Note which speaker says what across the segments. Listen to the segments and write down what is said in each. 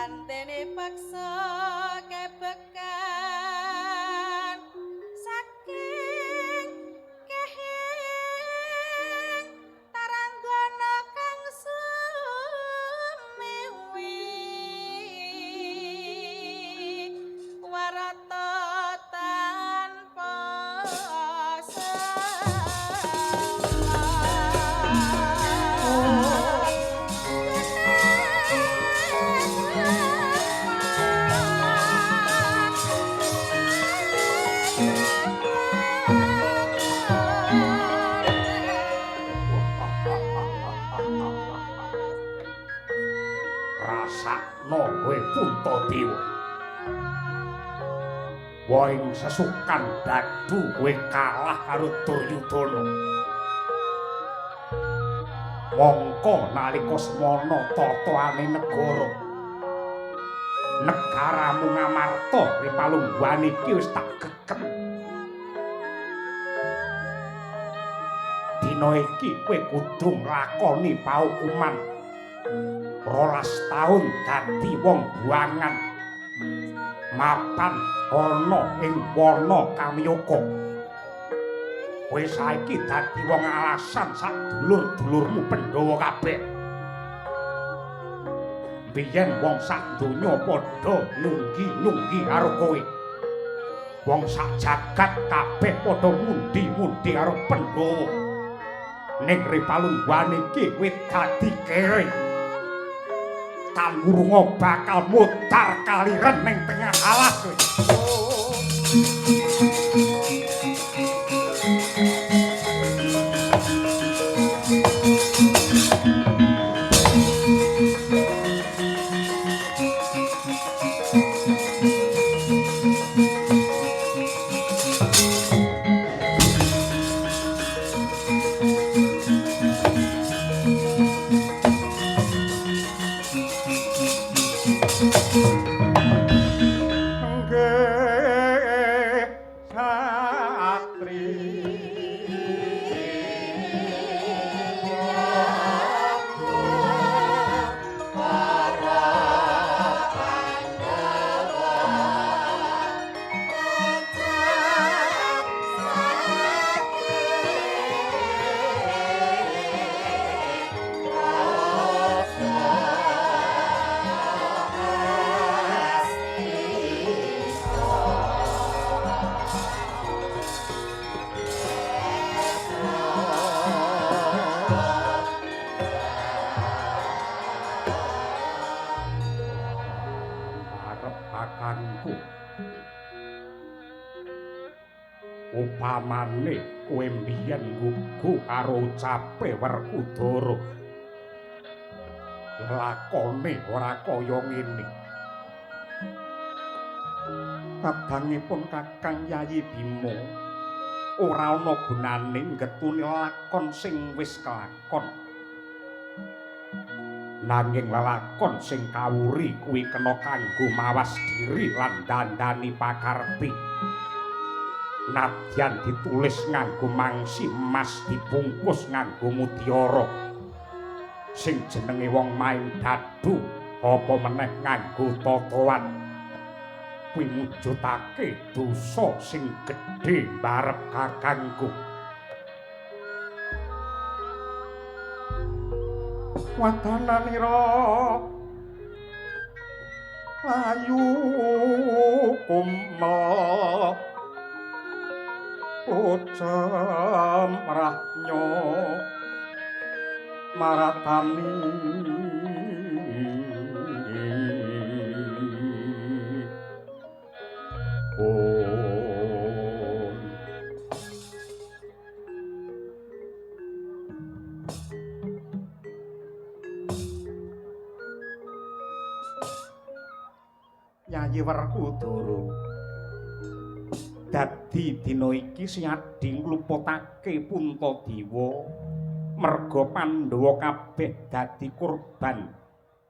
Speaker 1: Sandene paksa kebekan saking kehing taranggana kang sumiwi warata tanpa
Speaker 2: Rasakno kowe Puntadewa. Wa ing sesukan dadu kowe kalah karo Duryudana. Mongko nalika semana tataane negara, negaramu Ngamarta ri palungguhan iki wis tak gekem. Dina iki kowe kudu nglakoni paukuman 12 taun dadi wong buangan, mapan ana ing wana Kamyaka. Kowe saiki dadi wong alasan sak dulur-dulurmu Pandhawa kabeh. Biyen wong sak donya padha nyunggi-nyunggi karo kowe. Wong sak jagat kabeh padha mundi-mundi karo Pandhawa. Ning ri palungguhan iki kowe dadi kere. Tan wurunga bakal mutar kaliren ning tengah alas kowe. Nggih, satri. Arep kakangku. Upamane kowe mbiyen nggugu karo ucape Werkudara, lakone ora kaya ngene. Kadangipun Kakang Yayi Bima ora ana gunane nggetuni lakon sing wis kelakon. Nanging lelakon sing kawuri kuwi kena kanggo mawas diri lan dandani pakarti. Nadyan ditulis nganggo mangsi emas dibungkus nganggo mutiara. Sing jenenge wong main dadu apa meneh nganggo totoan. Kuwi mujudake dosa sing gedhe mbarep kakangku. Wadananira layu kumel ucem rahnyo maratani. Om. Yayi Werkudara, dadi dina iki sing adi ngluputake Puntadewa merga Pandhawa kabeh dadi kurban,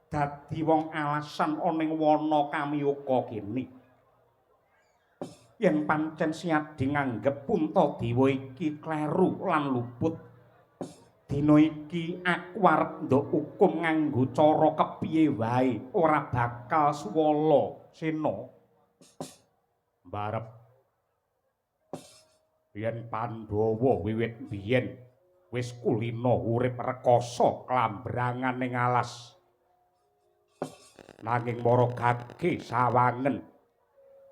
Speaker 2: dadi wong alasan ana ing wana Kamyaka kene. Yen pancen si adi nganggep Puntadewa iki kleru lan luput, Dina iki aku arep ndok hukum nganggo cara kepiye wae, ora bakal suwala Sena. Mbarep yen Pandhawa wiwit biyen wis kulina urip rekasa klambrangan ning alas. Nanging mara gage sawangen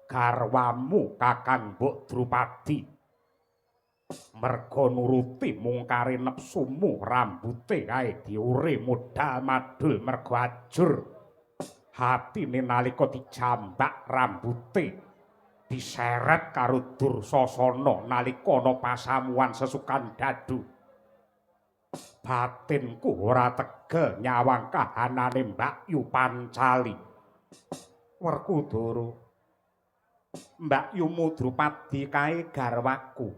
Speaker 2: garwamu Kakang Mbok Drupadi merga nuruti mungkare nepsumu rambute kae diure modal madul merga ajur hatine nalika dijambak rambute diseret karo Dursasana nalika ana pasamuan sesukan dadu. Batinku ora tegel nyawang kahanane Mbak Yu Pancali. Werkudara, Mbak Yumu Drupadi kae garwaku.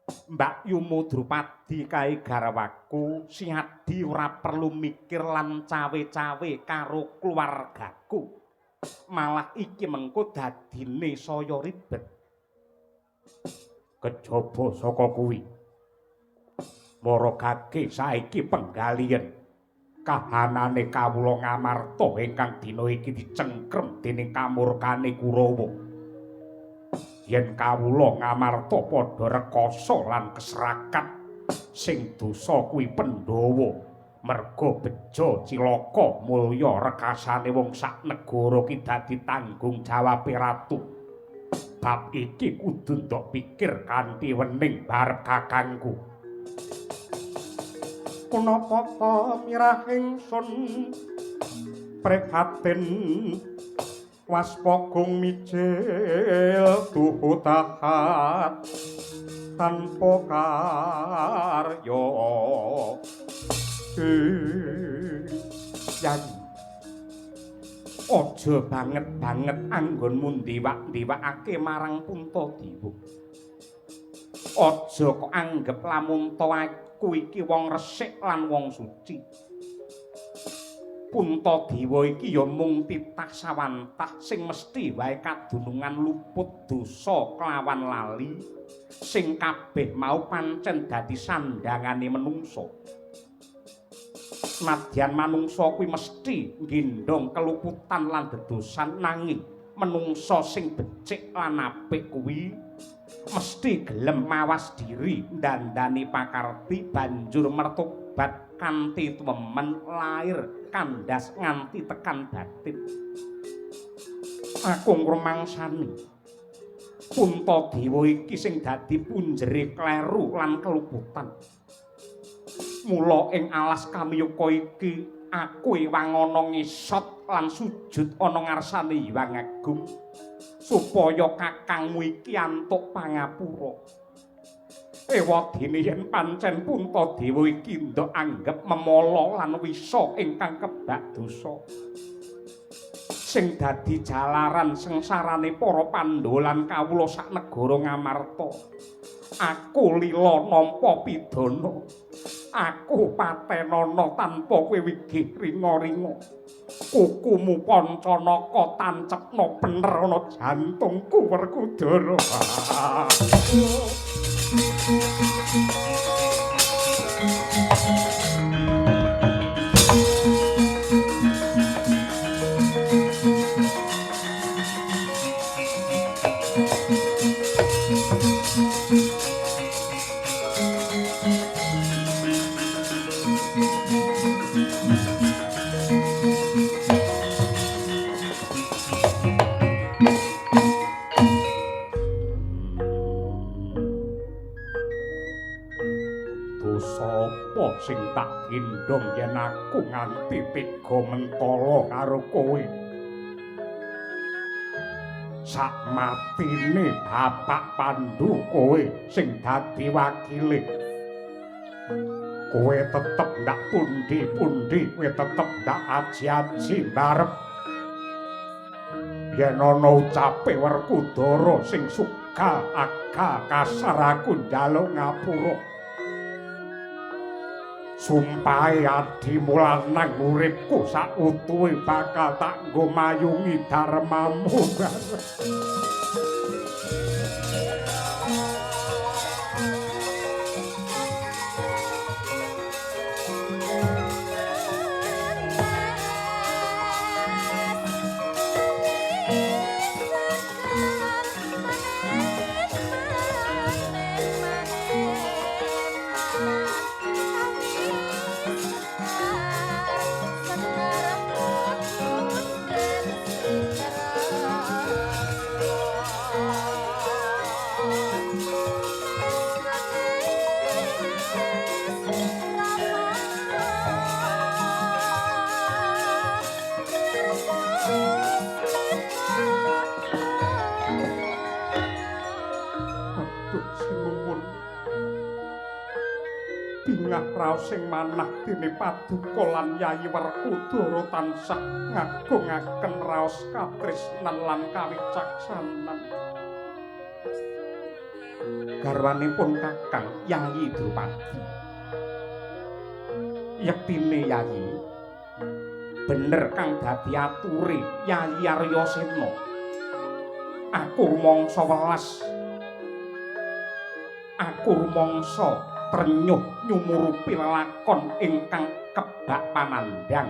Speaker 2: Mbak Yumu Drupadi kae garwaku, Siadi ora perlu mikir lan cawe-cawe karo keluargaku. Malah iki mengko dadine saya ribet. Kejaba saka kuwi, mara gage saiki penggalian kahanane kawula Ngamarta ingkang dina iki dicengkrem dening kamurkane Kurawa. Yen kawula Ngamarta padha rekasa lan keserakat, sing dosa kuwi Pandhawa, merga beja cilaka mulya rekasane wong sak negara ki dadi tanggung jawabe ratu. Bab iki kudu ndok pikir kanthi wening barep kakangku. Punapa ta mirah ingsun prihatin waspagung mijil tuhu tahat tanpa karya. Yayi, aja banget-banget anggonmu ndiwak-ndiwakake marang Puntadewa. Aja kok anggep lamun ta aku iki wong resik lan wong suci. Puntadewa iki ya mung titah sawantah sing mesti wae kadunungan luput dosa kelawan lali sing kabeh mau pancen dadi sandangane menungsa. Nadyan manungsa kuwi mesti nggendhong keluputan lan dedosan, nanging menungsa sing becik lan apik kuwi mesti gelem mawas diri ndandani pakarti banjur mertobat kanthi tumemen lair kandhas nganti tekan batin. Aku ngrumangsani Puntadewa iki sing dadi punjere kleru lan keluputan. Mula ing alas kamiyuka iki aku ewang ana ngesot lan sujud ana ngarsane Hyang Agung supaya kakangmu iki antuk pangapura. Ewadene yen pancen Puntadewa iki ndok anggep memala lan wisa ingkang kebak dosa sing dadi jalaran sengsarane para Pandhawa lan kawula sak negara Ngamarta. Aku lila nampa pidana. Aku patenana tanpa kowe wigih ringa-ringa. Kukumu Pancanaka tancepna bener ana jantungku Werkudara. Sing tak gendhong yen aku nganti tega mentala karo kowe. Sak matine Bapak Pandu kowe sing dadi wakile. Kowe tetep ndak pundi-pundi, kowe tetep ndak aji-aji mbarep. Yen ana ucape Werkudara sing suka aga kasar aku njaluk ngapura. Sumpahe adimu lanang uripku sautuhe bakal tak nggo mayungi dharmamu. Bingah raos sing manah dene paduka lan Yayi Werkudara tansah ngagungaken raos katresnan lan kawicaksanan. Garwanipun Kakang Yayi Drupadi. Yektine Yayi bener kang dadi ature Yayi Aryasena. Aku rumangsa welas. Aku rumangsa trenyuh nyumurupi lelakon ingkang kebak pamandhang.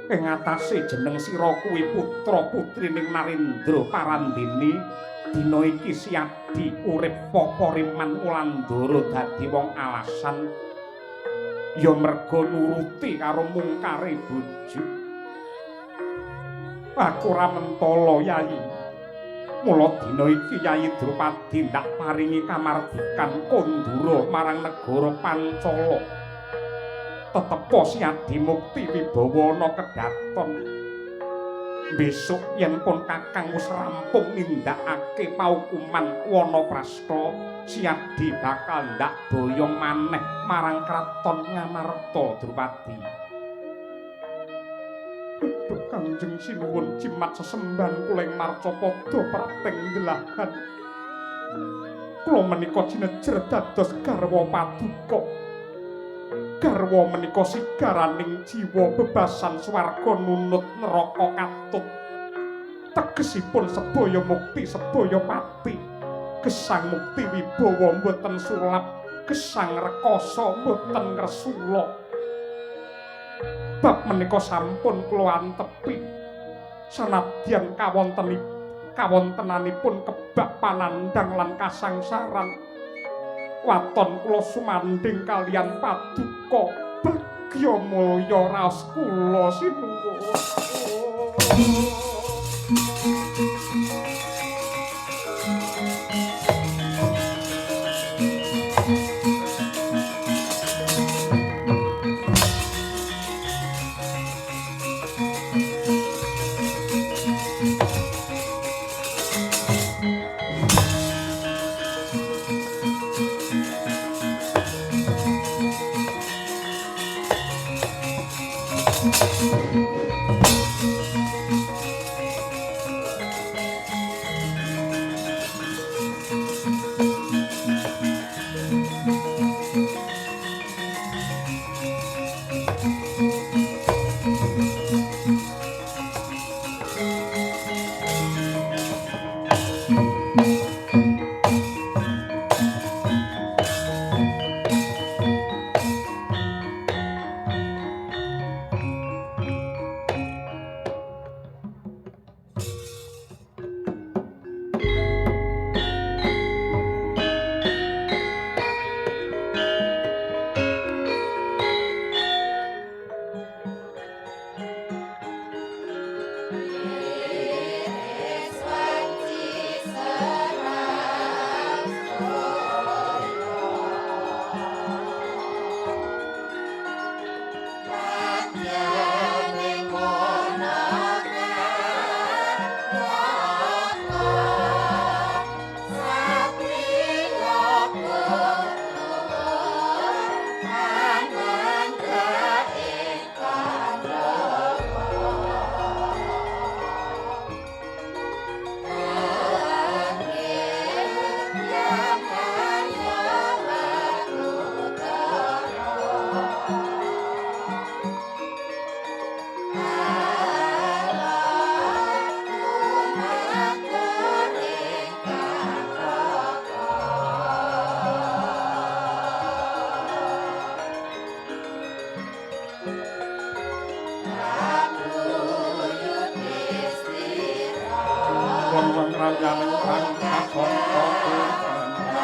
Speaker 2: Ing atase jeneng sira kuwi putra putrining Narendra Parandene, dina iki Siadi urip poporiman Wulandara dadi wong alasan ya merga nuruti karo mungkare bojo. Aku ora mentala Yayi. Mula dina iki Yayi Drupadi ndak paringi kamardikan kondura marang negara Pancala. Tetepa Siadi mukti wibawa ana kedaton. Besok yen pun Kakang wis rampung nindakake paukuman Wanaprasta, Siadi bakal ndak boyong maneh marang kraton Ngamarta Drupadi. Duh Kanjeng sinuwun jimat sesembahan kula ing marcapada prating delahan. Kula menika jinejer dados garwa paduka. Garwa menika sigaraning jiwa bebasan swarga nunut neraka katut. Tegesipun sebaya mukti sebaya pati. Gesang mukti wibawa mboten sulap, gesang rekasa mboten ngresula. Bab menika sampun kula antepi. Sanadyan kawontenanipun kebak panandhang lan kasangsaran, waton kula sumandhing kaliyan paduka bagya mulya raos kula sinuwun.
Speaker 1: Yeah.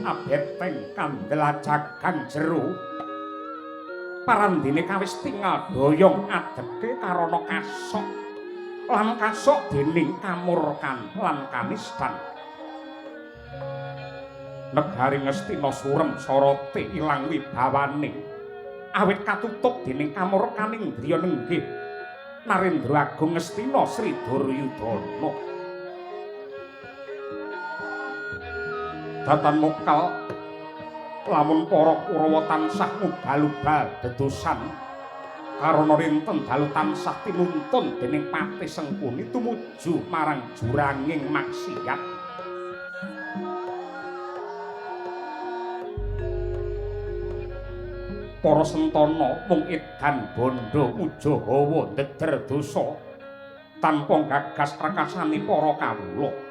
Speaker 2: Abeteng kandel jagang jero. Parandene kawis tingal doyong adeke karana kasok lan kasok dening kamurkan lan kanistan. Negari Ngastina surem sorote ilang wibawane awit katutup dening kamurkaning driya nenggih Narendra Agung Ngastina Sri Duryudana. Datan mokal lamun para Kurawa tansah ngugal-ugal dedosan karana rinten dalu tansah tinuntun dening Patih Sengkuni tumuju marang juranging maksiat. Para sentana mung edan bandha mujahawa ndeder dosa tanpa gagas rekasane para kawula.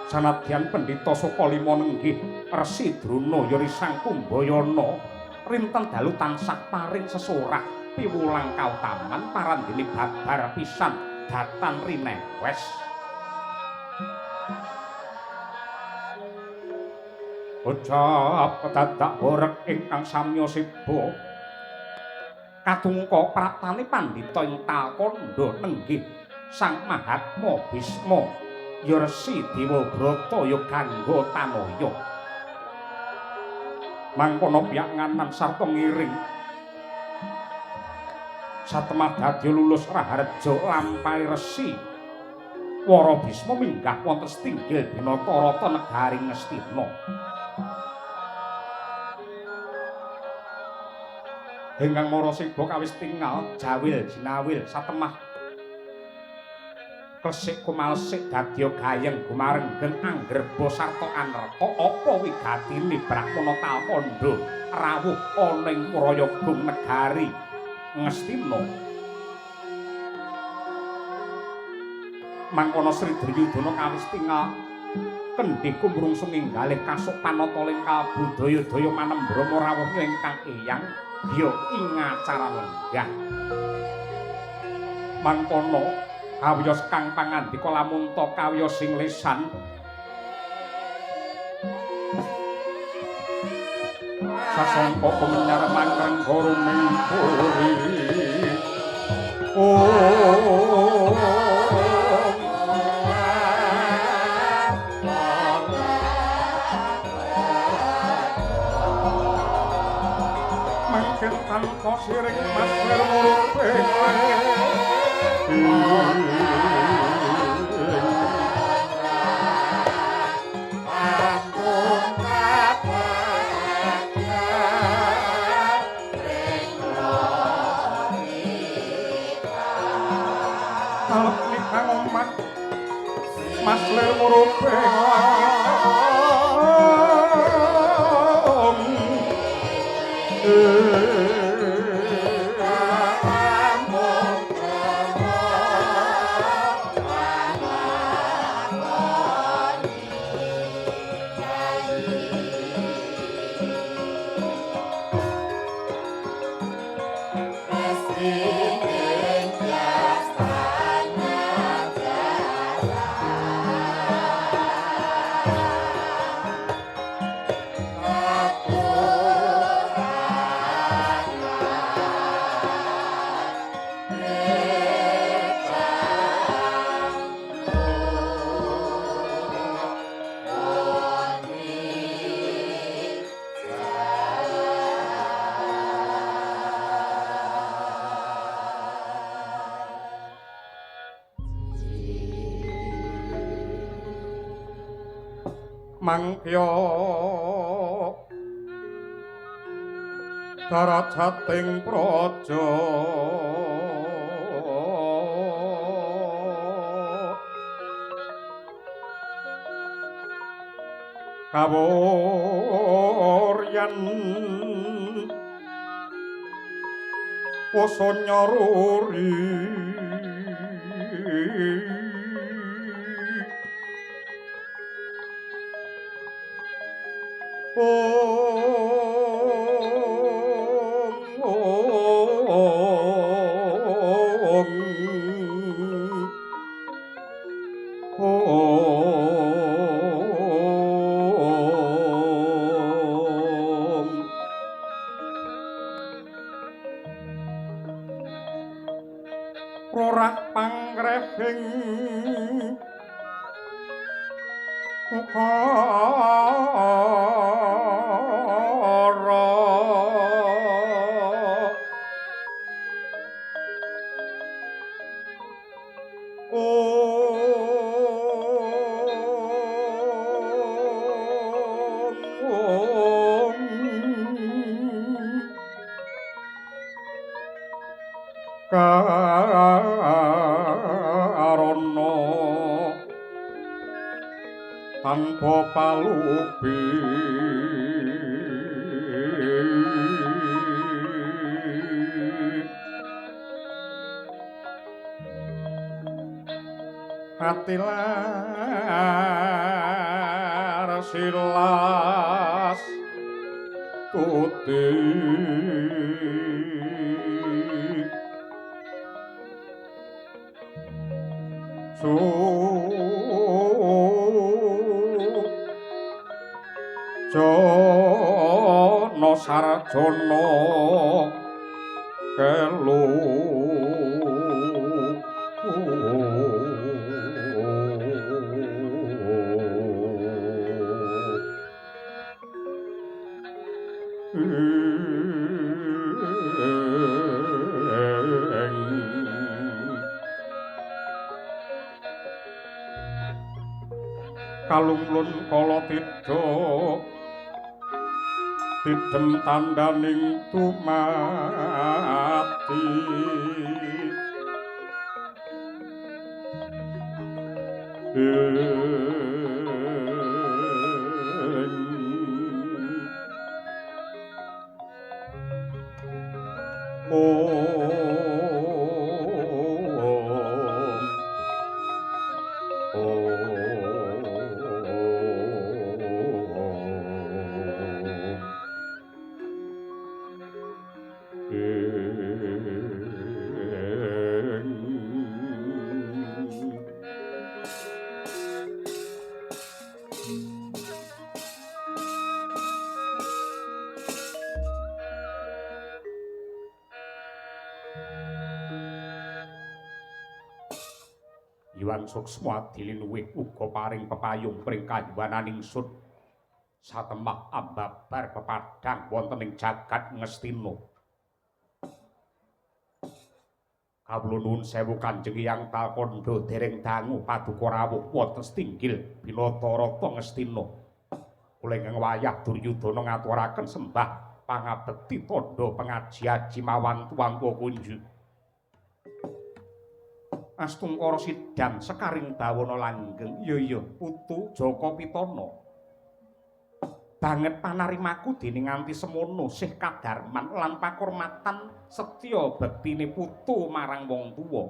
Speaker 2: Sanadyan Pendhita Sukalima nenggih Resi Drona ya Risang Kumbayana rinten dalu tansah paring sesorah piwulang kautaman parandene babar pisan datan rinewes. Ucap kedadak horeg ingkang samya siba katungka praptane pandhita ing Talkandha nenggih Sang Mahatma Bisma ya Resi Dewabrata ya Gangga Tanaya. Mangkono piyak nganan sarta ngiring satemah dadya lulus raharja lampahe Resi Wara Bisma minggah wonten setinggil Binatarata negari Ngastina. Ingkang mara siba kawis tingal jawil jinawil satemah klesik kumalesik dadya gayeng gumarenggeng anggerba sarta anerta apa wigatine Brahmana Talkandha rawuh ana ing Prayagung negari Ngastina. Mangkono Sri Duryudana kawis tingal kendhih kumrungsung ing galih kasuk panata ing kabudaya-daya manembrama rawuhnya ingkang eyang ya ing acara lenggah. Mangkono kawiyos kang pangandika lamunta kawiyos sing lisan sasangka kumenyar mangkreng guruming puri. Oh, mangken tanpa siring mas lir Mas lir muruping. Mangkya darajating praja kawuryan wasa nyaruri. Om, om, om. Rorah pangrehing ukara. Karana tanpa palupi ati lar silas tuti Jono sarjana kelu kalumlun kala tidha tidhem tandhaning dumadi Iwan Suksma dilinuwih uga paring pepayung pring kayuwanan ingsun satemah ambabar pepadhang wonten ing jagat Ngastina. Kawula nuwun sewu Kanjeng Hyang Talkandha dereng dangu paduka rawuh wonten setinggil Binatarata Ngastina. Kula ingkang wayah Duryudana ngaturaken sembah pangabekti tandha pengaji-aji mawantu-wantu kunju. Astungkara sidam sekaring bawana langgeng. Iya iya putu Jaka Pitana. Banget panarimaku dene nganti semono sih kadarman lan pakurmatan setya bektine putu marang wong tuwa.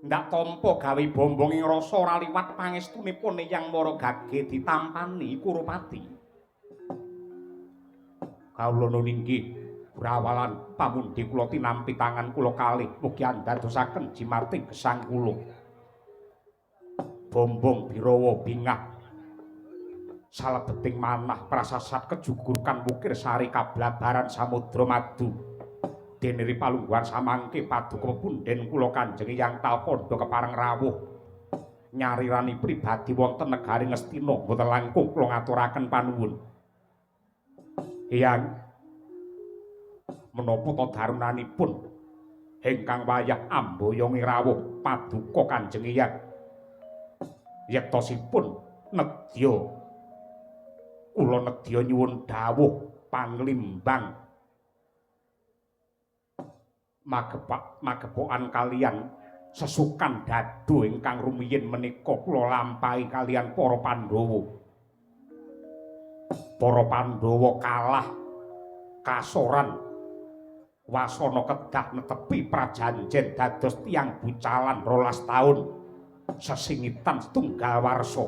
Speaker 2: Ndak tampa gawe bombong ing rasa ora liwat pangestunipun Eyang Mara Gage ditampani Kurupati. Kawula nuwun inggih brawalan pamundi kula tinampi tangan kula kalih mugi andadosaken jimating gesang kula. Bombong birawa bingah salebeting manah prasasat kejuguran wukir sari kablabaran samudra madu. Dene ri palungguhan samangke paduka pepunden kula Kanjeng Hyang Talkandha kepareng rawuh nyarirani pribadi wonten negari Ngastina mboten langkung kula ngaturaken panuwun. Hyang, menapa ta darunanipun ingkang wayah amboyongi rawuh paduka Kanjeng Hyang? Yektosipun nedya kula nedya nyuwun dawuh panglimbang magepokan kalian sesukan dadu ingkang rumiyin menika kula lampahi kalian para Pandhawa. Para Pandhawa kalah kasoran wasana kedah netepi prajanjen dados tiyang bucalan 12 taun sesingitan setunggal warsa.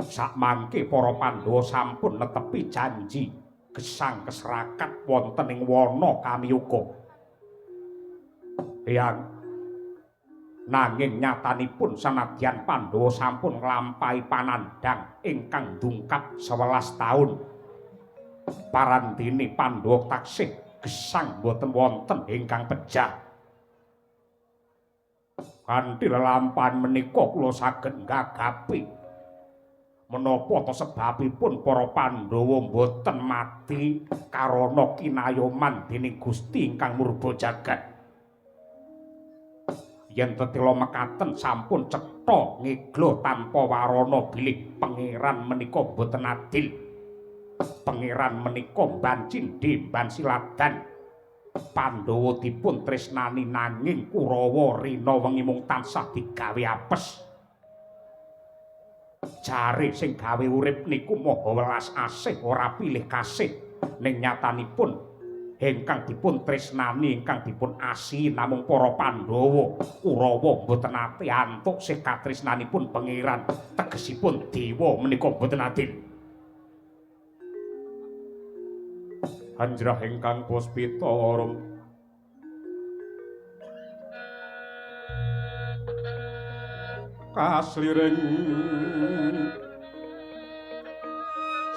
Speaker 2: Sakmangke para Pandhawa sampun netepi janji gesang keserakat wonten ing wana Kamiyuka. Hyang, nanging nyatanipun sanadyan Pandhawa sampun nglampahi panandhang ingkang dungkap 11 taun, parandene Pandhawa taksih Gesang boten wonten ingkang pejah. Kanthi lelampahan menika kula saged nggagapi menapa ta sebabipun para Pandhawa boten mati karana kinayoman dening Gusti ingkang murba jagat. Yen tetela mekaten sampun cetha ngeglo tanpa warana bilih pangeran menika boten adil. Pangeran menika mban cindhe mban siladan. Pandhawa dipun tresnani nanging Kurawa rina wengi mung tansah digawe apes. Jare sing gawe urip niku maha welas asih ora pilih kasih. Ning nyatanipun ingkang dipun tresnani ingkang dipun asihi namung para Pandhawa. Kurawa mboten nate antuk sih katresnanipun pangeran. Tegesipun dewa menika mboten adil. Anjrah ingkang puspita arum kasliring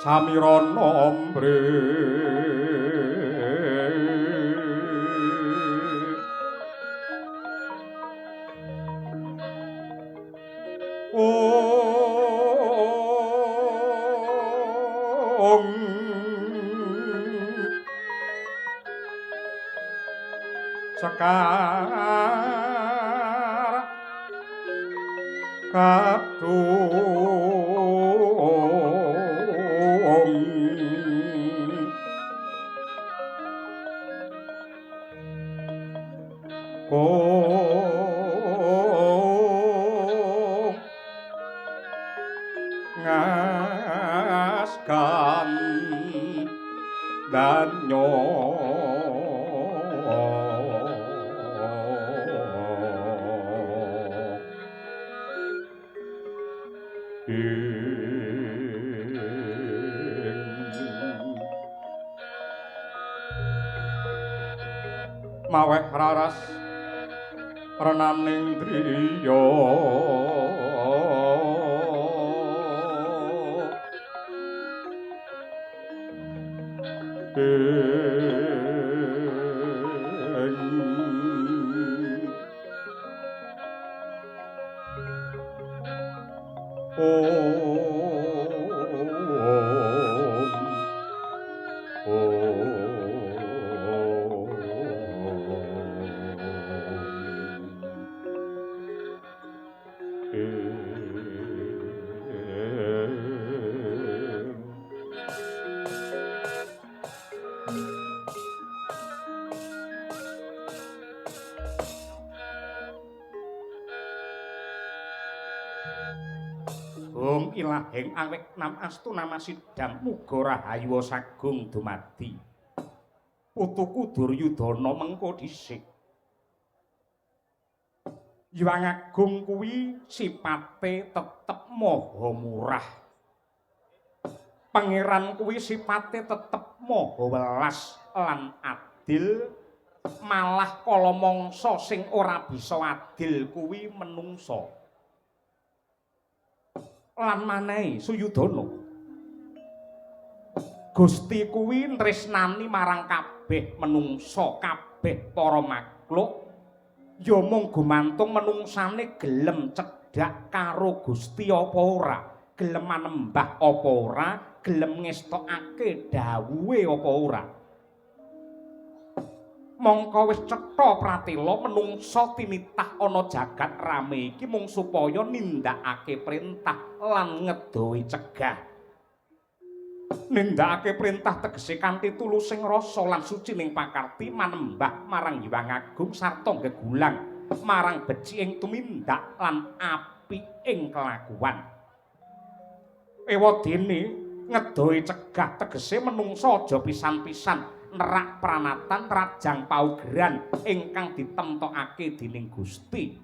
Speaker 2: samirana ambre ong sekar kadung kong ngaskan danyo maweh raras renaning driya Hong ilaheng awek nam astu nama sidam muga rahayu sagung dumadi. Putuku Duryudana mengko dhisik. Hyang Agung kuwi sipate tetep maha murah. Pangeran kuwi sipate tetep maha welas lan adil. Malah kala mangsa sing ora bisa adil kuwi menungsa. Lan manehi Suyudana, Gusti kuwi tresnani marang kabeh menungsa, kabeh para makhluk, ya mung gumantung menungsane gelem cedhak karo Gusti apa ora, gelem manembah apa ora, gelem ngestokake dawuhe apa ora. Mongko wis cetha pratela menungsa tinitah ana jagat rame iki mung supaya nindakake perintah lan ngedohi cegah. Nindakake perintah tegese kanthi tulusing rasa lan suci ning pakarti manembah marang Hyang Agung sarta gegulang marang beciking tumindak lan apiking kelakuan. Ewadene ngedohi cegah tegese menungsa aja pisan-pisan nerak pranatan rajang paugeran ingkang ditemtokake dening Gusti.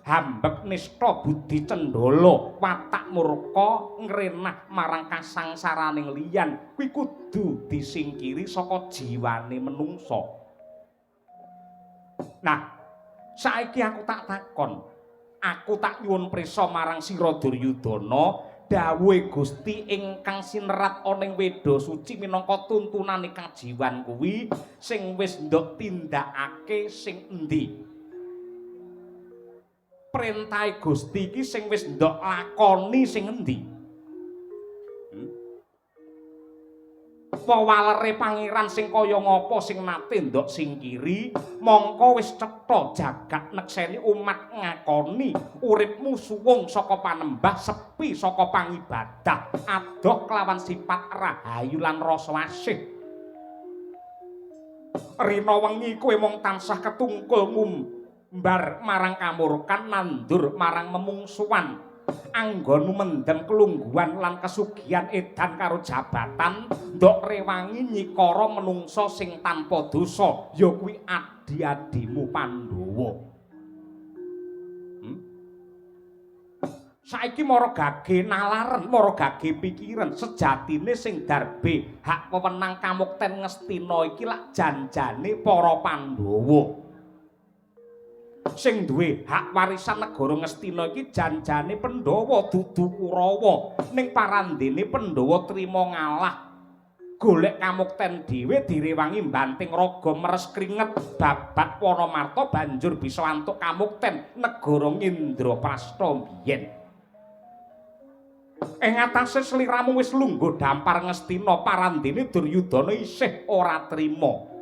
Speaker 2: Hambek nista budi cendhala watak murka ngrenah marang kasangsaraning liyan kuwi kudu disingkiri saka jiwane menungsa. Nah, saiki aku tak takon, aku tak nyuwun prisa marang sira Duryudana, Dawuhe Gusti ingkang sinerat ana ing Weda Suci minangka tuntunane kajiwan kuwi sing wis ndok tindakake sing endi? Perintahe Gusti iki sing wis ndok lakoni sing endi? Wewalere pangeran sing kaya ngapa sing nate ndok singkiri, mongko wis cetha jagat nekseni umat ngakoni uripmu suwung saka panembah, sepi saka pangibadah, adoh kelawan sifat rahayu lan rasa asih. Rina wengi kowe mung tansah ketungkul ngumbar marang kamurkan, nandur marang memungsuhan. Anggonmu mendem kelungguhan lan kesugihan edan karo jabatan, ndok rewangi nyikara menungsa sing tanpa dosa, ya kuwi adi-adimu Pandhawa. Saiki mara gage nalaren, mara gage pikiran, sejatine sing darbe hak wewenang kamukten Ngastina iki lak janjane para Pandhawa. Sing duwe hak warisan negara Ngastina iki janjane Pandhawa dudu Kurawa. Ning parandene Pandhawa trima ngalah, golek kamukten dhewe, direwangi mbanting raga meres kringet babat Wanamarta, banjur bisa antuk kamukten negara Ngindraprasta biyen. Ing atase sliramu wis lungguh dampar Ngastina, parandene Duryudana isih ora trima.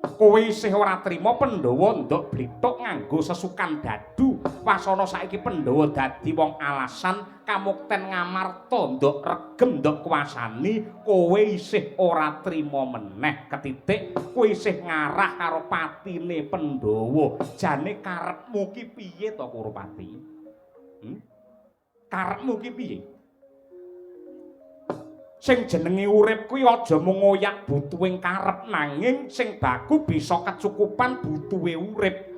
Speaker 2: Kowe isih ora trima Pandhawa ndok blithuk nganggo sesukan dadu. Wasana saiki Pandhawa dadi wong alasan kamukten Ngamarta ndok regem ndok kuasani, kowe isih ora trima meneh ketitik, kowe isih ngarah karo patine Pandhawa. Jane karepmu ki piye to, Kurupati? Karepmu ki piye? Sing jenenge urip kuwi aja mung ngoyak butuhing karep, nanging sing baku bisa kecukupan butuhe urip.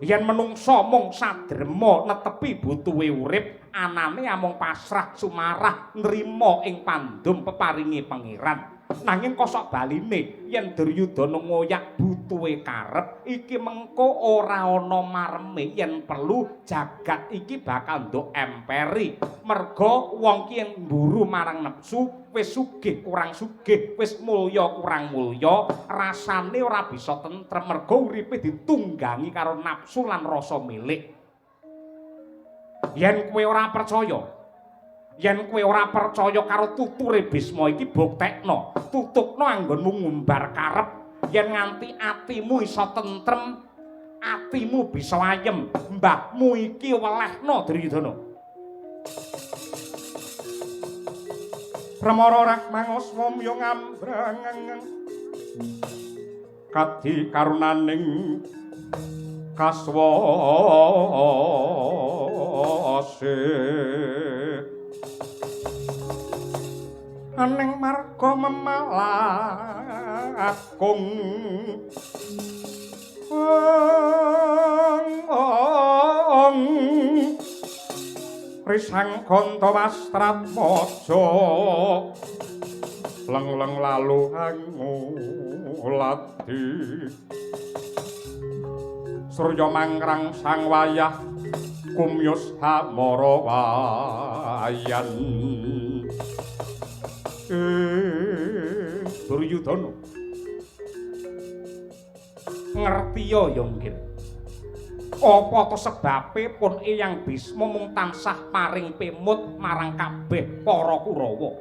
Speaker 2: Yen menungsa mung sadrema netepi butuhe urip, anane amung pasrah sumarah nrima ing pandum peparinge Pangeran. Nanging kosok baline, yen Duryudana ngoyak butuhe karep, iki mengko ora ana mareme. Yen perlu jagat iki bakal nduk emperi. Merga wong ki yen mburu marang nepsu, wis sugih kurang sugih, wis mulya kurang mulya, rasane ora bisa tentrem merga uripe ditunggangi karo nafsu lan rasa milik. Yen kowe ora percaya, yen kowe ora percaya karo tuture Bisma iki, buktekno, tutukno anggonmu ngumbar karep. Yen nganti atimu iso tentrem, atimu bisa ayem, mbahmu iki welehno, Duryudana.
Speaker 3: Remara Rakmangoswa myo ngambrang kadi karunaning kaswase aning marga memalakung ong risang ganta wastratmaja leng-leng lalu anguladi surya mangkrang sang wayah kumyus hamara wayan.
Speaker 2: Duryudana, ngertiya ya nggih, apa to sebabe pun Eyang Bisma mung tansah paring pemut marang kabeh para Kurawa?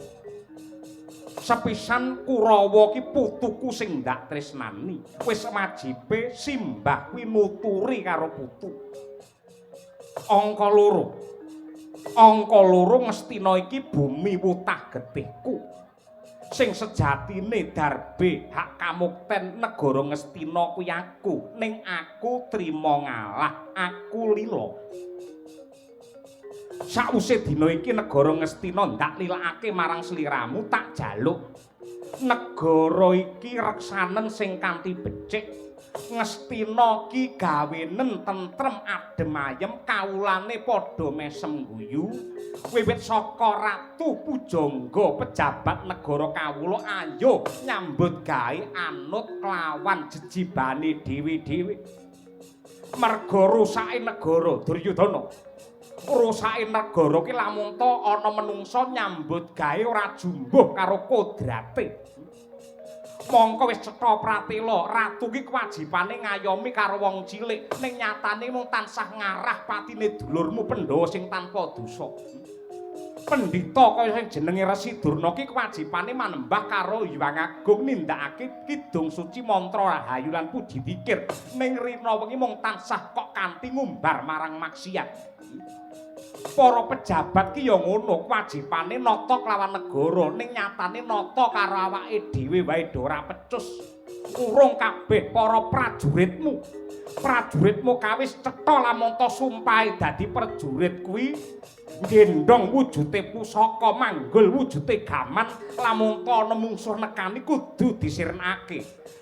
Speaker 2: Sepisan, Kurawa ki putuku sing ndak tresnani, wis wajibe simbah kuwi nuturi karo putu. Angka loro, angka loro, Ngastina iki bumi wutah getihku. Sing sejatine darbe hak kamukten negara Ngastina kuwi aku, ning aku trima ngalah, aku lila. Sawise dina iki negara Ngastina ndak lilakake marang sliramu, tak jaluk negara iki reksanen sing kanthi becik. Ngastina ki gawenen tentrem adem ayem, kawulane padha mesem guyu. Wiwit saka ratu pujangga pejabat negara kawula ayo nyambut gawe anut kelawan jejibane dhewe-dhewe. Merga rusake negara, Duryudana. Rusake negara ki lamun ta ana menungsa nyambut gawe ora jumbuh karo kodrate. Mongko wis cetha pratela, ratu ki kewajibane ngayomi karo wong cilik, ning nyatane mung tansah ngarah patine dulurmu Pandhawa sing tanpa dosa. Pendhita kaya sing jenenge Resi Durna ki kewajibane manembah karo Hyang Agung nindakake kidung suci mantra rahayu lan puji dikir, ning rina wengi mung tansah kok kanthi ngumbar marang maksiat. Para pejabat ki ya ngono, kewajibane nata kelawan negara, ning nyatane nata karo awake dhewe wae do ora pecus. Urung kabeh para prajuritmu. Prajuritmu kawis cetha lamun ta sumpahe dadi prajurit kuwi gendhong wujute pusaka, manggul wujute gaman, lamun ta ana mungsuh nekani kudu disirnake.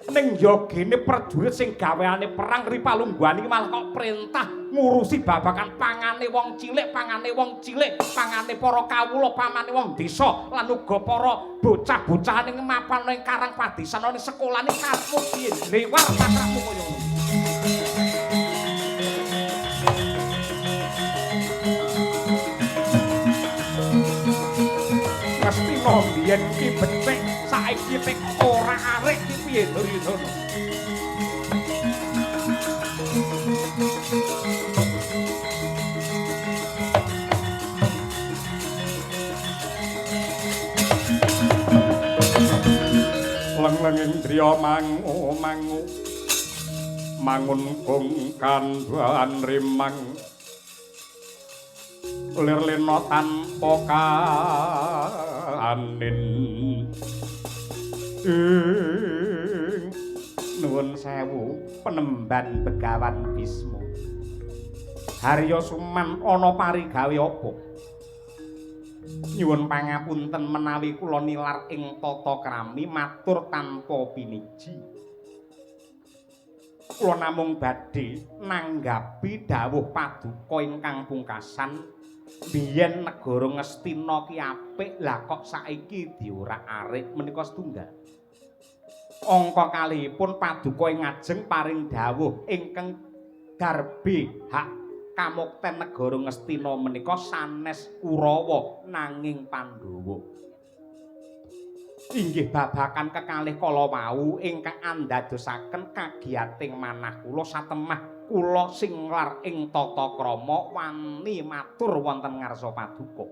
Speaker 2: Ning ya gene prajurit sing gaweane perang ripalungguhan iki malah kok perintah ngurusi babagan pangane wong cilik, pangane wong cilik, pangane para kawula, pamane wong desa, lan uga para bocah-bocah ning mapan ning karang padesan ning sekolahane karepmu piye? Lewar patrapmu kaya ngono. Ngastina mbiyen ki becik, saiki tek ora arek ki piye Duryudana?
Speaker 3: Leng-leng indriya mangu mangu mangun kung kandhan rimang lir lena tanpa kanin.
Speaker 2: Ing nuwun sewu penemban Begawan Bisma. Harya Suman ana parigawe apa? Nyuwun pangapunten menawi kula nilar ing tata krami matur tanpa piniji. Kula namung badhe nanggapi dawuh paduka ingkang pungkasan. Biyen negara Ngastina ki apik, lah kok saiki diorak-arik menika setunggal. Angka kalihipun paduka ing ngajeng paring dawuh ingkang darbe hak kamukten negara Ngastina menika sanes Kurawa nanging Pandhawa. Inggih babakan kekalih kala wau ingkang andadosaken kagiyating manah kula satemah kula singlar ing tata krama wani matur wonten ngarsa paduka.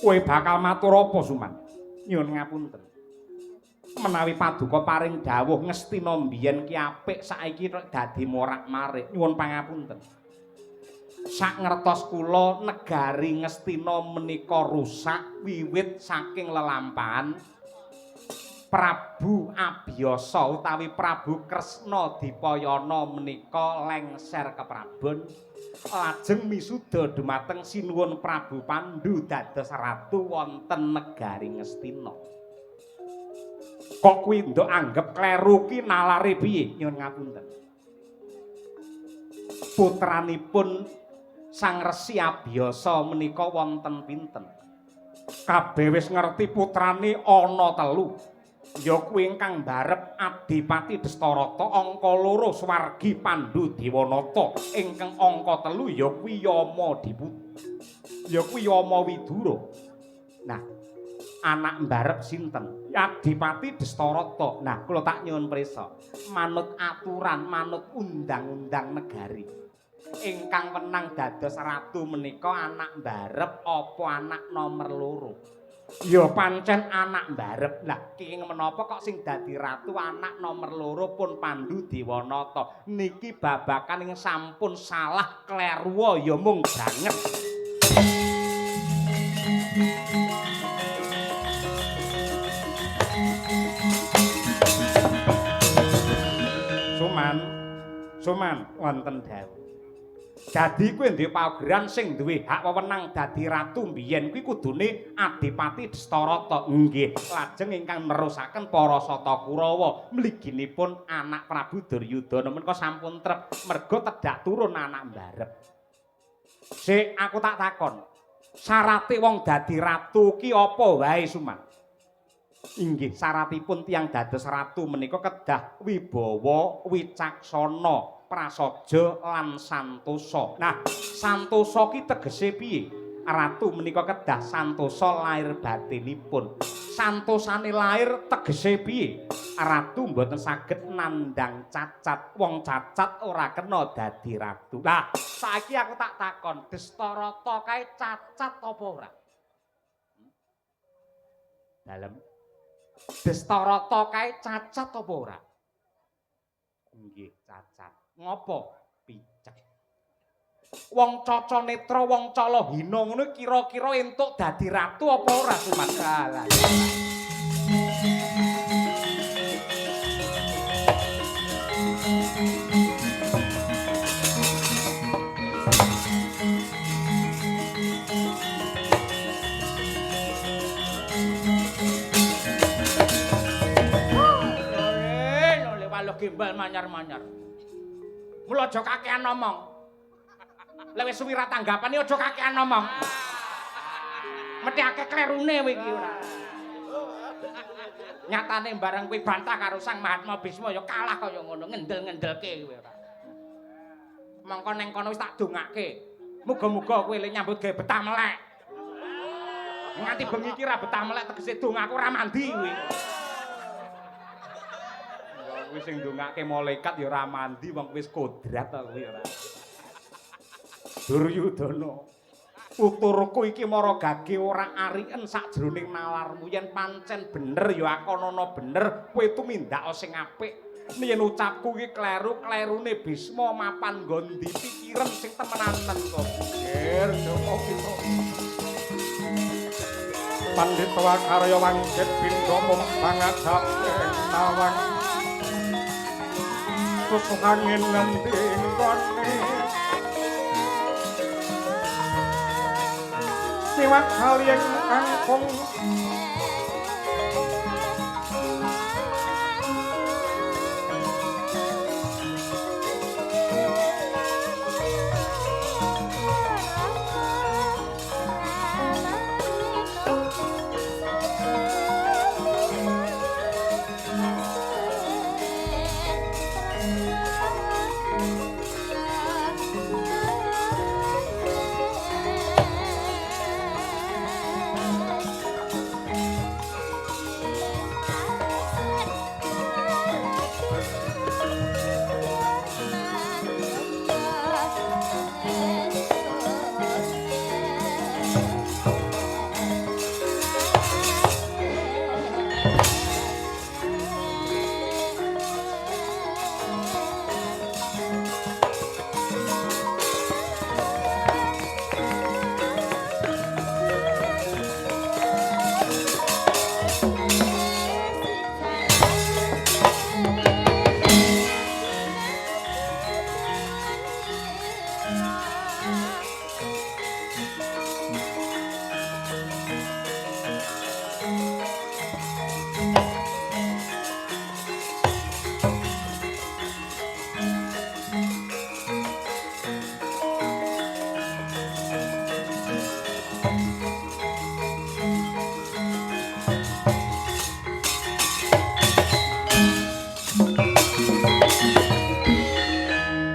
Speaker 2: Kowe bakal matur apa, Suman? Nyuwun ngapunten. Menawi paduka paring dawuh Ngastina mbiyen ki apik, saiki dadi morak-marik. Nyuwun pangapunten. Sak ngertos kula negari Ngastina menika rusak wiwit saking lelampahan Prabu Abiyasa utawi Prabu Kresna Dipayana menika lengser keprabon lajeng misuda dumateng Sinuwun Prabu Pandu dados ratu wonten negari Ngastina. Kok kuwi ndok anggep kleru ki nalare piye? Nyuwun ngapunten. Putranipun Sang Resi Abiyasa menika wonten pinten? Kabeh wis ngerti putrane ana telu. Ya kuwi ingkang mbarep Adipati Destarata, angka loro Swargi Pandu Dewanata, ingkang angka telu ya kuwi Yama Diput. Ya kuwi Yama Widura. Nah, anak mbarep sinten? Adipati Destarata. Nah, kula tak nyuwun prisa. Manut aturan, manut undang-undang negari. Ingkang wenang dados ratu menika anak mbarep apa anak nomer loro? Ya pancen anak mbarep. Lah kenging menapa kok sing dadi ratu anak nomer loro pun Pandu Dewanata? Niki babakan ing sampun salah kleru ya mung banget. Suman, Suman wonten dawuh. Dadi kowe duwe paugeran sing duwe hak wewenang dadi ratu mbiyen kuwi kudune Adipati Destarata. Nggih, lajeng ingkang nerusaken para Sata Kurawa mliginipun anak Prabu Duryudana menika sampun trep merga tedhak turun anak mbarep. Sik aku tak takon. Syarate wong dadi ratu ki apa wae, Suman? Inggih, syaratipun tiyang dados ratu menika kedah wibawa, wicaksana, Prasaja lan santosa. Nah, santosa ki tegese piye? Ratu menika kedah santosa lahir batinipun. Santosane lahir tegese piye? Ratu mboten saged nandhang cacat. Wong cacat ora kena dadi ratu. Lah, saiki aku tak takon, Destarata kae cacat apa ora? Dalem. Destarata kae cacat apa ora? Nggih, cacat. Ngopo? Picek. Wong caca netra, wong cala hina ngono kira-kira entuk dadi ratu apa ora Sumantra? Lho, waluh gimbal manyar-manyar. Mula aja kakean ngomong. Lek wis suwi ra tanggapane aja kakean ngomong. Mesti akeh klerune kowe iki ora. Nyatane bareng kowe bantah karo Sang Mahatma Bisma ya kalah kaya ngono, ngendel-ngendelke kowe ora. Mongko neng kono wis tak dongake. Muga-muga kowe le nyambut gawe betah melek. Nganti bengi iki ra betah melek tegese dongaku ora mandi kowe. Kuwi sing ndongake malaikat ya ora mandi wong wis kodrat ta kuwi ora. Duryudana, tuturku iki mara gage ora ariken sakjroning nalarmu yen pancen bener ya akonono bener kowe tumindak sing apik. Yen ucapku iki kleru, klerune Bisma mapan nggon ndi pikiran sing temenanen kok.
Speaker 3: Ger Joko Pitra. Pandhita karya wangkit pindha mumpang ajaping tawang. Susuh angin ngendi nggone. Siwak kalieng kangkung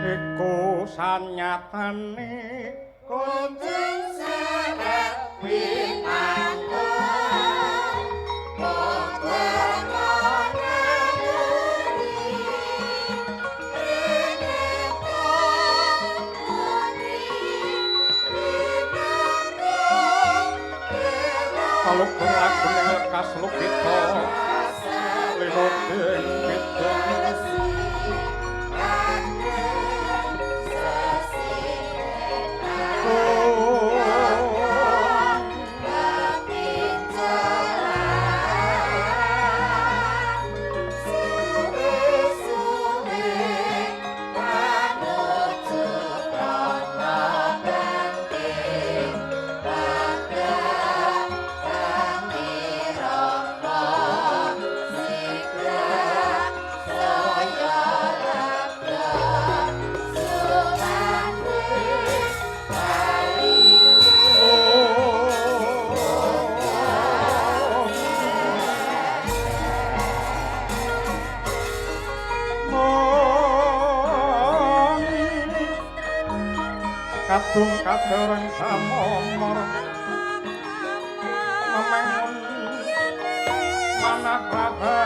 Speaker 3: iku sanyatane
Speaker 1: Kunjung seret pitanto
Speaker 3: Kalukun agung ing lekas lukita linoding bidang Kadung kadereng samomor memangun manah rahayu.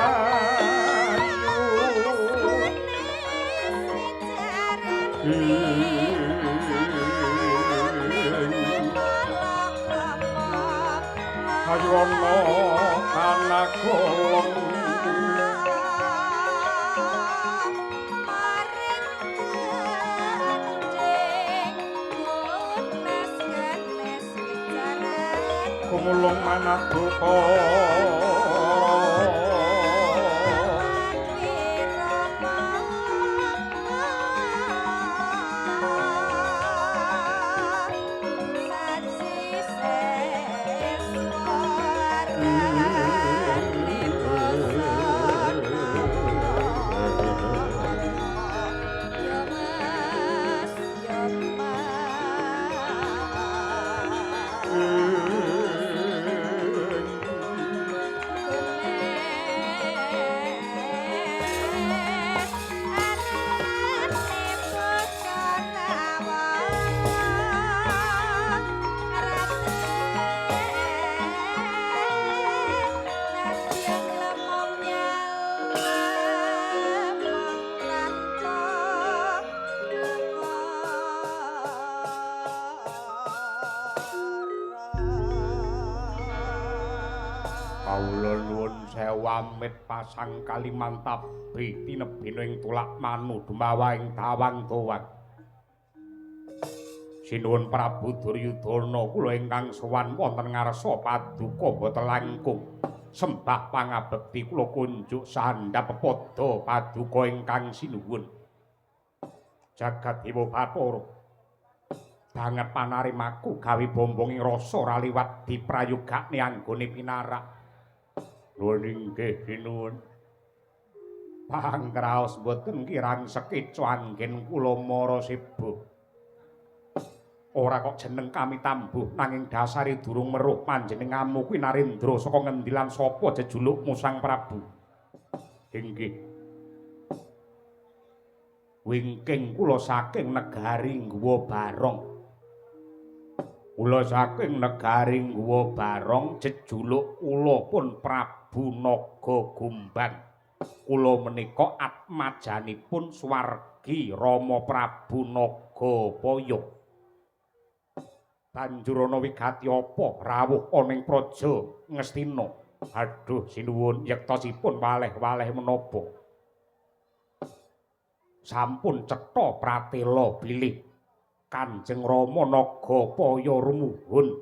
Speaker 3: Hayu ana kanagolong gumulung manah dukara.
Speaker 2: Kawula nuwun sewu amit pasang Kalimantabi tinebina ing tulak manu dumawa ing tawang towang. Sinuwun Prabu Duryudana kula ingkang sowan wonten ngarsa paduka boten langkung sembah pangabekti kula kunjuk sandhap pepada paduka ingkang sinuwun. Jagat Dewa Bathara banget panarimaku gawe bombonging rasa ora liwat diprayogakne anggone pinarak. Nuwun inggih sinuwun. Pangraos boten kirang sekeca anggen kula mara seba. Ora kok jeneng kami tambuh nanging dasare durung meruh panjenenganmu kuwi Narendra saka ngendi lan sapa jejulukmu Sang Prabu? Inggih. Wingking kula saking negari Guwa Barong. Kula saking negari Guwa Barong jejuluk kula pun Prabu Naga Gumbang. Kula menika atmajanipun swargi Rama Prabu Naga Paya. Banjur ana wigati apa rawuh ana ing praja Ngastina? Aduh sinuwun yektosipun waleh-waleh menapa. Sampun cetha pratela bilih Kanjeng Rama Naga Paya rumuhun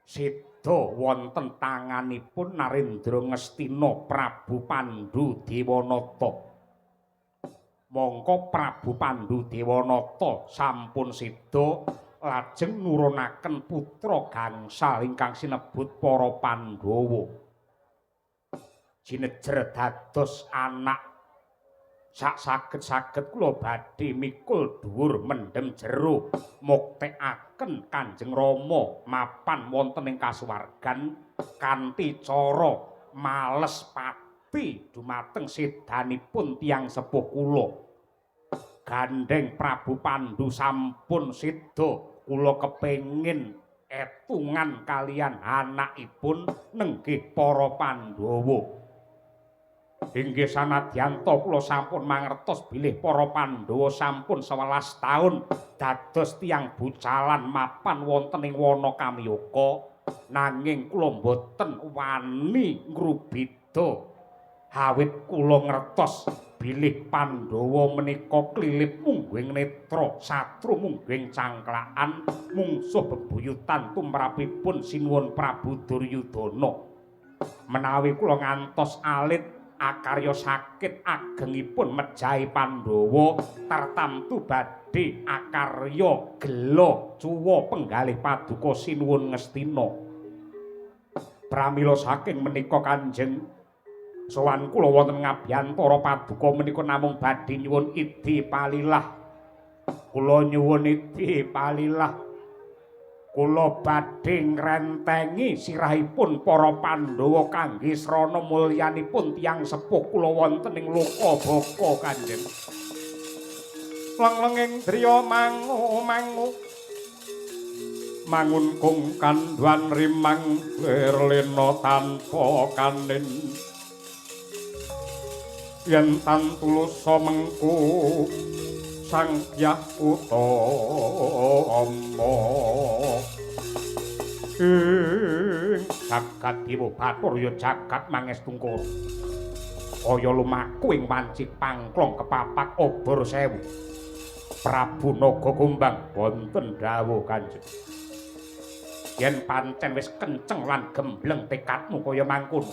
Speaker 2: seda wonten tanganipun Narendra Ngastina Prabu Pandhu Dewanata. Mongko Prabu Pandhu Dewanata sampun seda lajeng nurunaken putra gangsal ingkang sinebut para Pandhawa. Sinejer dados anak sak saged-saged kula badhe mikul dhuwur mendhem jero muktekaken Kanjeng Rama mapan wonten ing kasuwargan kanthi cara males pati dumateng sedanipun tiyang sepuh kula. Gandheng Prabu Pandhu sampun seda, kula kepengin etungan kalian anakipun nenggih para Pandhawa. Inggih sanadyanta kula sampun mangertos bilih para Pandhawa sampun 11 taun dados tiyang bucalan mapan wonten ing wana Kamyaka, nanging kula mboten wani ngrubida. Awit kula ngertos bilih Pandhawa menika klilip mungguing netra, satru mungguing cangklakan, mungsuh bebuyutan tumrapipun Sinuwun Prabu Duryudana. Menawi kula ngantos alit akarya sakit agengipun mejahi Pandhawa tartamtu badhe akarya gela cuwa penggalih paduka Sinuwun Ngastina. Pramila saking menika Kanjeng sowan kula wonten ngabiyantara paduka menika namung badhe nyuwun idhi palilah. Kula nyuwun idhi palilah. Kula badhe ngrentengi sirahipun para Pandhawa kangge srana mulyanipun tiyang sepuh kula wonten ing Lokabaka Kanjeng.
Speaker 3: Lenglenging driya mangu-mangu Mangunkung kandhuan rimang lir lena tanpa kanin. Yen tan tulusa mengku Sang Hyang Utama.
Speaker 2: Ing jagat Dewa Bathara ya jagat Mangestungkara. Kaya lumaku ing wanci pangklong kepapak obor sewu. Prabu Naga Kumbang wonten dawuh Kanjeng. Yen pancen wis kenceng lan gembleng tekadmu kaya mangkono,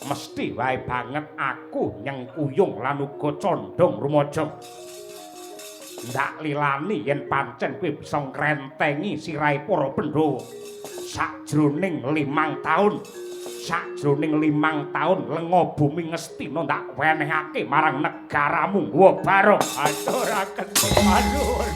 Speaker 2: mesti wae banget aku nyengkuyung lan uga condhong rumaja. Ndak lilani yen pancen kowe bisa ngrentengi sirahe para Pandhawa sakjroning 5 taun. Sakjroning 5 taun lenga bumi Ngastina ndak wenehake marang negaramu Gowa Barong. Aturaken panuwun.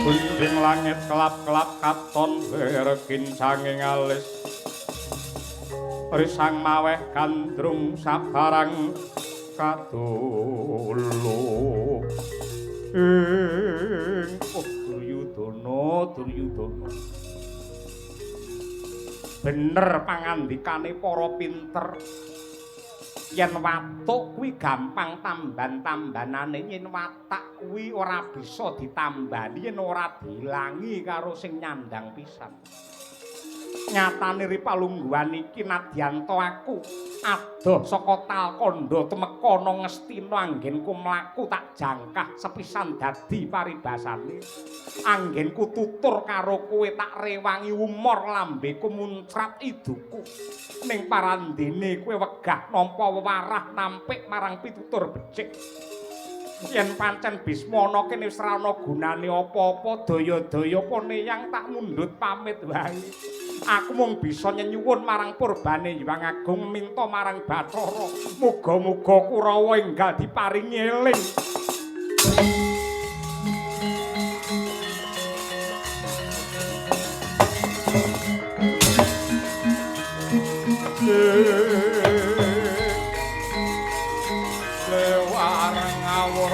Speaker 3: Gunjing langit kelap-kelap katon lir kincanging alis. Risang maweh gandrung sabarang kadulu. Ing oh Duryudana, Duryudana.
Speaker 2: Bener pangandikane para pinter. Yen watuk kuwi gampang tamban-tambanane, yen watak kuwi ora bisa ditambani yen ora diilangi karo sing nyandang pisan. Nyatane ri palungguhan iki nadyan ta aku adoh saka Talkandha tumeka ana Ngastina anggenku mlaku tak jangkah sepisan dadi paribasane. Anggenku tutur karo kowe tak rewangi umor lambeku muncrat iduku. Ning parandene kowe wegah nampa wewarah nampik marang pitutur becik. Yen pancen Bisma ana kene wis ora ana gunane apa-apa, daya-daya poneyang tak mundhut pamit wae. Aku mung bisa nyenyuwun marang purbane Hyang Agung minta marang Bathara, muga-muga Kurawa enggal diparingi eling.
Speaker 3: Lewar ngawur.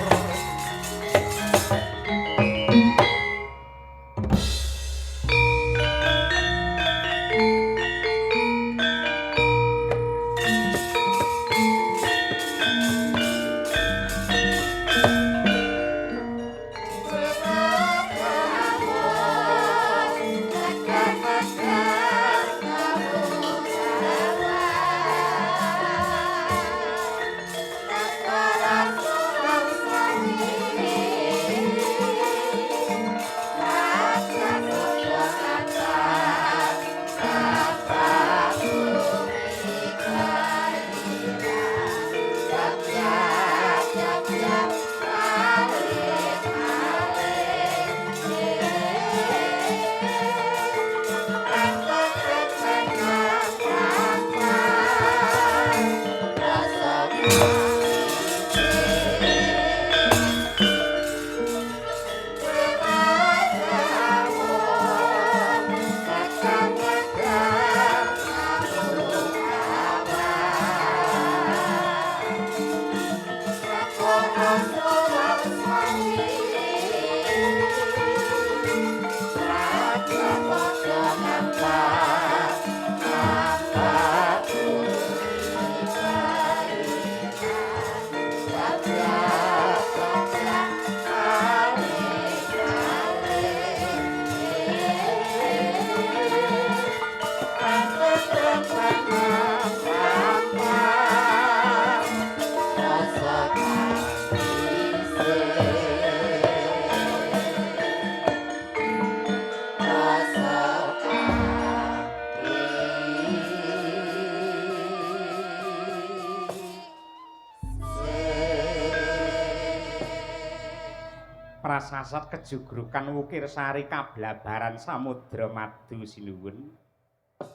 Speaker 2: Prasasat kejugrukan wukir sari kablabaran samudra madu sinuwun.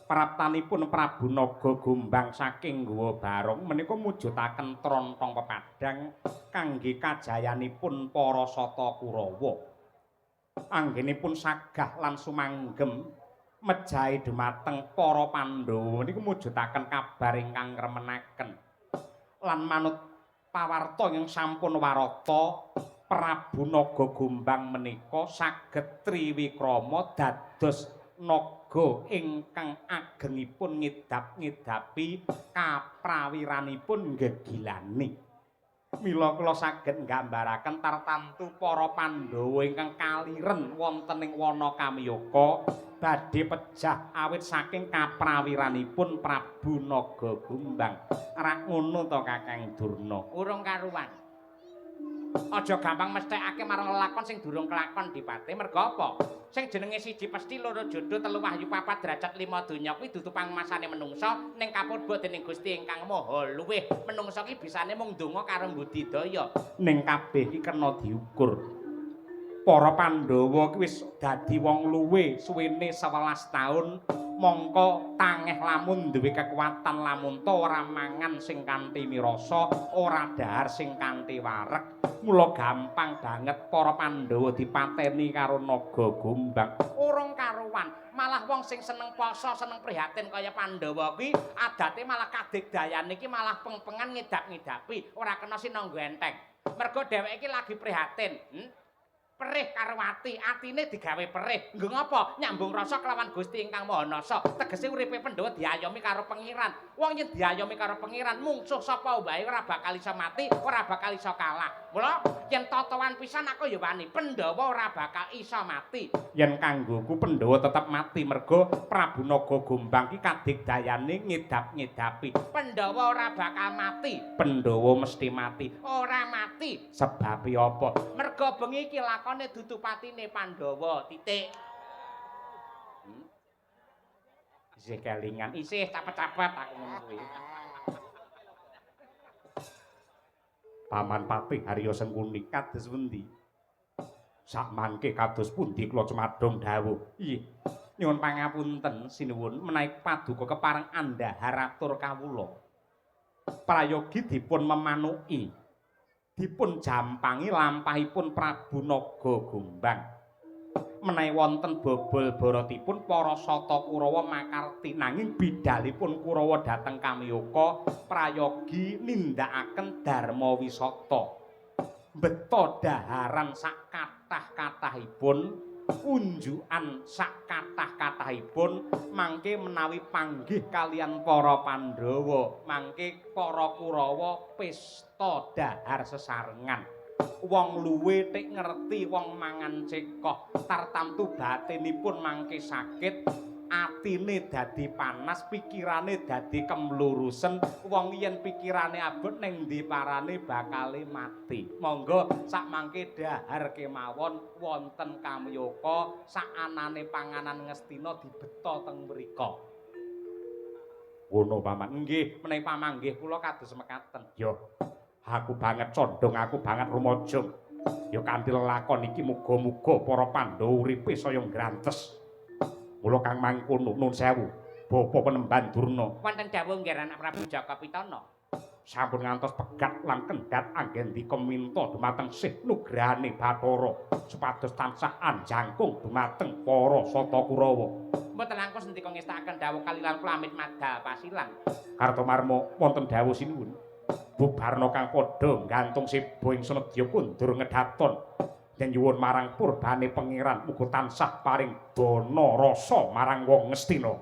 Speaker 2: Praptanipun Prabu Naga Gombang saking Guwa Barong menika mujudaken trontong pepadang kangge kajayanipun para Sata Kurawa. Anggenipun sagah lan sumanggem mejahi dumateng para Pandhawa niku mujudaken kabar ingkang ngremenaken. Lan manut pawarta ingkang sampun warata, Prabu Naga Gombang menika saged triwikrama dados naga ingkang agengipun ngidap-ngidapi kaprawiranipun gegilani. Mila kula saged nggambaraken tartamtu para Pandhawa ingkang kaliren wonten ing wana Kamyaka badhe pejah awit saking kaprawiranipun Prabu Naga Gombang. Rak ngono to, Kakang Durna?
Speaker 4: Urung karuan. Aja gampang mesthekake marang lelakon sing durung kelakon, Dipate. Mergo apa? Sing jenenge siji pesti, loro jodoh, telu wahyu, papat derajat, lima donya kuwi dudu pangmasane menungsa, ning kapurba dening Gusti ingkang Maha Luwih. Menungsa ki bisane mung ndonga karo budidaya.
Speaker 2: Ning kabeh iki kena diukur. Para Pandhawa ki wis dadi wong luwe suwene 11 taun, mongko tangeh lamun duwe kekuatan, lamun ta ora mangan sing kanthi mirasa, ora dahar sing kanthi wareg. Mula gampang banget para Pandhawa dipateni karo Naga Gombang.
Speaker 4: Urung karuan, malah wong sing seneng poso, seneng prihatin kaya Pandhawa kuwi adate malah kadigdayane iki malah peng-pengan ngidap-ngidapi, ora kena sinangga enteng. Mergo dheweke iki lagi prihatin, Perih karo ati, atine digawe perih. Nggo ngapa? Nyambung rasa kelawan Gusti ingkang Maha Nasa. Tegese uripe Pandhawa diayomi karo Pengiran. Wong yen diayomi karo Pengiran, mungsuh sapa wae ora bakal iso mati, ora bakal iso kalah. Mula yen totowan pisan aku ya wani, Pandhawa ora bakal iso mati.
Speaker 2: Yen kanggoku Pandhawa tetep mati mergo Prabu Naga Gombang ki kadigdayane ngidap-ngidapi.
Speaker 4: Pandhawa ora bakal mati.
Speaker 2: Pandhawa mesti mati.
Speaker 4: Ora mati.
Speaker 2: Sebabe apa?
Speaker 4: Mergo bengi iki lakone dudu patine Pandhawa. Titik.
Speaker 2: Isih kelingan.
Speaker 4: Isih capet-capet aku ngono kuwi.
Speaker 2: Paman Patih Harya Sengkuni kados pundi? Sakmangke kados pundi kula cumadong dawuh? Ih, nyuwun pangapunten sinuwun menawi paduka kepareng andhahar atur kawula. Prayogi dipun memanuki, dipun jampangi lampahipun Prabu Naga Gombang. Menawi wonten bobol baratipun para Sata Kurawa makarti, nanging bidalipun Kurawa dhateng Kamyaka prayogi nindakaken dharma wisata. Beto daharan sak kathah-kathahipun, unjukan sak kathah-kathahipun, mangke menawi panggih kalian para Pandhawa, mangke para Kurawa pesta dahar sesarengan. Wong luwe tik ngerti wong mangan cekoh, tartamtu batinipun mangke sakit, atine dadi panas, pikirane dadi kemlurusen. Wong yen pikirane abot ning ndi parane bakale mati. Monggo sakmangke dahar kemawon wonten Kamyaka, sakanane panganan Ngastina dibeta teng mriku. Ngono, Paman. Nggih, menawi pamanggih kula kados mekaten. Yo, aku banget condong, aku banget rumajung. Ya kanthi lelakon iki muga-muga para Pandhawa uripe saya ngrantes. Mula kang mangkono nun sewu, Bapa Penemban Durna.
Speaker 4: Wonten dawuh nggih, anak Prabu Jaka Pitana.
Speaker 2: Sampun ngantos pegat lan kendhat anggen dika minta dumateng Sih Nugrahane Bathara supados tansah anjangkung dumateng para Sata Kurawa.
Speaker 4: Mboten langkung sendika ngestakaken dawuh kalilan kula amit madal pasilan.
Speaker 2: Kartomarma wonten dawuh sinuwun. Bubarna kang padha nggantung siba ing senedya kundur ngedhaton. Yen nyuwun marang purbane Pangeran muga tansah paring dana rasa marang wong Ngastina.